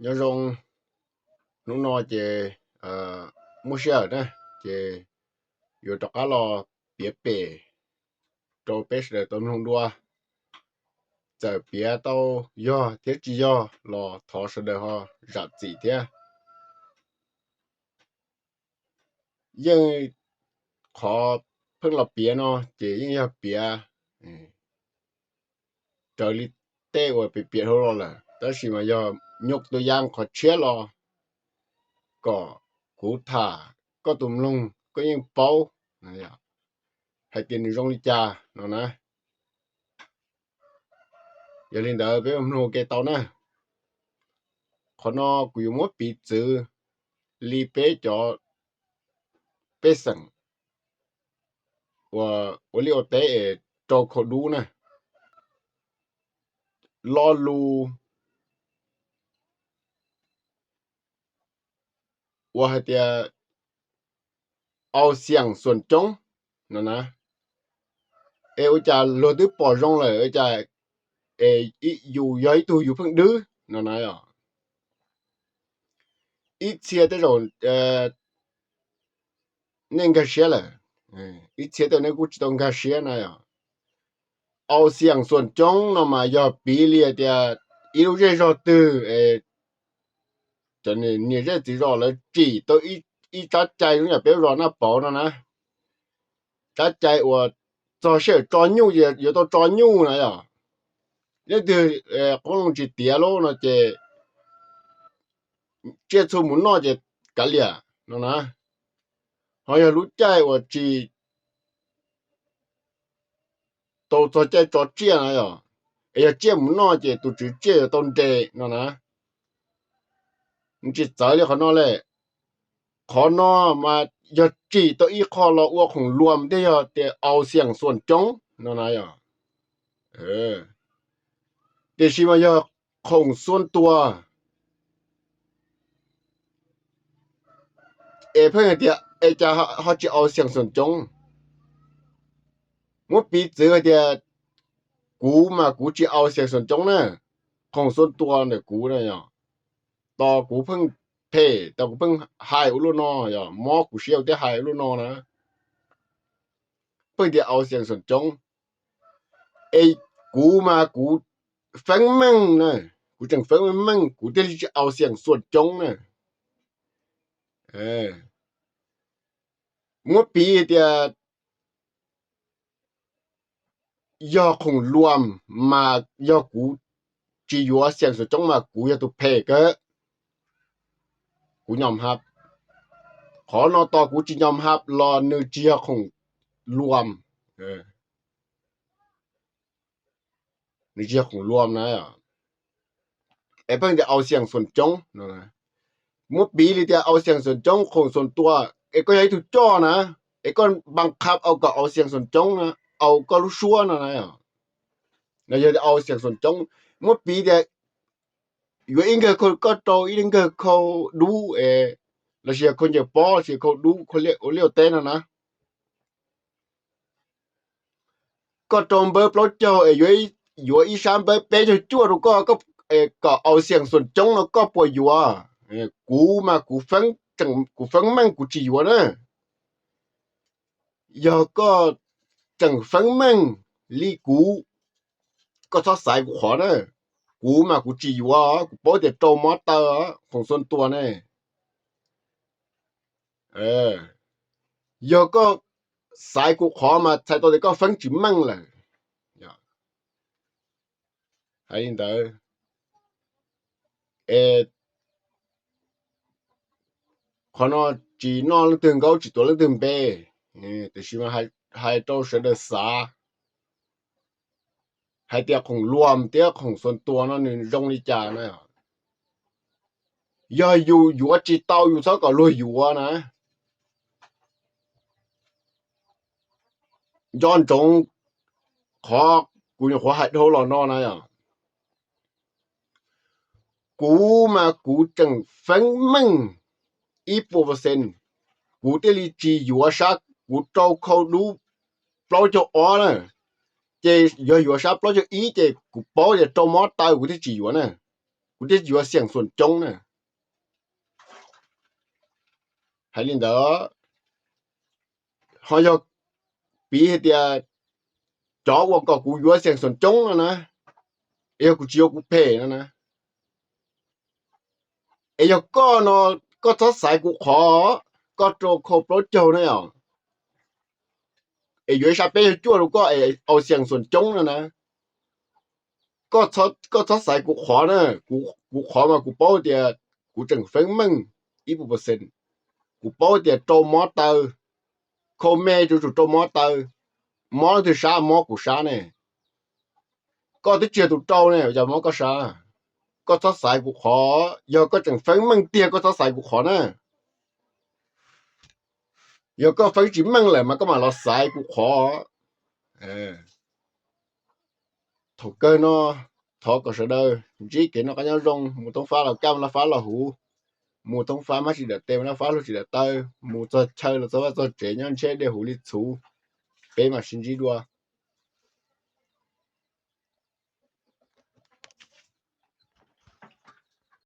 Nyob zoo, hnub no ces muaj sij hawm na, ces yuav rov qab los piav pem rau peb sawv daws tau mloog dua. Txawm piav tau yog thiab tsis yog los thov sawv daws ho zam txim thiab. Yeej qhov pheej los piav no ces yeej yog piav raws li tej uas piav piav dhau los lawm, tab sis mas yog nyuj tus yaj qhov tshiab los kom kuv tham koj tus mloog koj yeej paub hais tias nws zoo li cas no na. Yog li ntawd peb mloog ua ke tau na. Qhov no kuv yuav muab piv txwv li peb cov, pej xeem uas ua liaj ua teb es rau khau dub na. Lo lus uas hais tias au xiam xuam coob no na, es ua cas luag twb pom zoo lawm ua cas es yus yog ib tug yus pheej dwb no na. Ib txhia tej zaum nej nkag siab lawm, ib txhia tej zaum nej kuj tsis tau nkag siab na. Au xiam xuam coob no mas yog piv li hais tias ib lub zej zog twg es cov niam zej txiv zos lawv tsim tau ib tsab cai zoo yam peb zos Naj Pauv no na, tsab cai uas txog sij hawm tso nyuj ces yuav tau tso nyuj na yom. Leej twg qoob loo tsis tiav lub no ces tsiaj txhu mus noj ces kav liam no na. Ho yog lub caij uas tsis tau txog caij tso tsiaj na yom, es yog tsiaj mus noj ces tus tswv tsiaj yuav tau nres no na. Tsis txawv li qhov no li. Qhov no mas yog tsim tau ib qho los ua khoom luam thiaj yog tias au xiam xuam coob no na yom. Tiam sis mas yog khoom xuam tuas es pheej hais tias es cas ho tsis au xiam xuam coob. Muab piv txwv hais tias kuv mas kuv tsis au xiam xuam coob na, khoom xuam tuas ntawm kuv na yom, tos kuv pheej phem, tos kuv pheej hais ua luaj no, yog mob kuv siab kuv thiaj hais ua luaj no na. Pheej tias au xiam xuam coob, es kuv mas kuv feeb meej na, kuv tseem feeb meej kuv thiaj li tsis au xiam xuam coob na. Muab piv tias yog khoom luam mas yog kuv tsis yuav xiam xuam coob mas kuv yog tus phem kawg. Kuv nyom hab, qhov no tos kuv tsis nyom hab los nws tsis yog khoom luam, nws tsis yog khoom luam na. Es pheej tias au xiam xuam coob, muab piv li tias au xiam xuam coob khoom xuam tuas es koj yog ib tug coj na, es koj npa qha au kom au xiam xuam coob na, au koj lub suab no na. No yog au xiam xuam coob, muab piv tias yuav ib nkawg khau, koj rau ib nkawg khau dub es, los sis yog khau ncaws pob los sis khau dub ua liaj ua teb no na. Koj rau npawb plaub caug es yuav ib sab npawb peb caug cuaj rau koj, kom au xiam xuam coob no koj puas yuav? Kuv mas kuv feeb meej kuv tsis yuav na. Yog koj tseem feeb meej li kuv, koj txhob xaiv kuv qhov na. Kuv mas kuv tsis yuav, kuv paub tias rau mob taw, khoom xuam tuas ne. Yog koj xaiv kuv qhov mas txhais tau tias koj feeb tsis meej lawm. Hais li ntawd es qhov no tsis noj leej twg nkaub tsis tuav leej twg npe, tiam sis mas hais rau sawv daws xav hais tias khoom luam thiab khoom xuam tuas no nws zoo li cas na. Yog yus yuav tsis tau yus txhob kom luag yuav na. Nco ntsoov qhov kuv nyuam qhuav hais dhau los no na yom. Kuv mas kuv tseem feeb meej ib puas percent, kuv thiaj li tsis yuav sab kuv rau khau dub plaub caug ob na. Ces yog yuav sab plaub caug ib ces kuv paub tias rau mob taw kuv thiaj tsis yuav na. kuv thiaj tsis yuav xiam xuam coob na. Hais li ntawd, ho yog piv hais tias cov uas kom kuv yuav xiam xuam coob no na, es yog kuv tsis yuav kuv phem no na, es yog koj no, koj txhob xaiv kuv qhov, koj rau khau plaub caug na yom, es yuav ib sab peb caug cuaj rau koj es au xiam xuam coob no na, koj txhob xaiv kuv qhov na. Kuv qhov mas kuv paub tias kuv tseem feeb meej ib puas percent, kuv paub tias rau mob taw, khau me tsuas tsum rau mob taw, mob leej twg sab, mob kuv sab ne. Koj twb tsis yog tus rau ne, cas mob koj sab? Koj txhob xaiv kuv qhov, yog koj tseem feeb meej tiag koj txhob xaiv kuv qhov na. Yog koj feeb tsis meej lawm mas koj mam los xaiv kuv qhov. Thaum kawg no, thov kom sawv daws ntsib kev noj qab nyob zoo, mus thoob fab los kaj, mus thoob fab los huv, mus thoob fab mab tsis dawm tes, mus thoob fab hlub tsis dawm taw, mus txog chaw los txog vaj txog tsev nyob ntshiab dej huv li txhuv. Peb mam sib ntsib dua.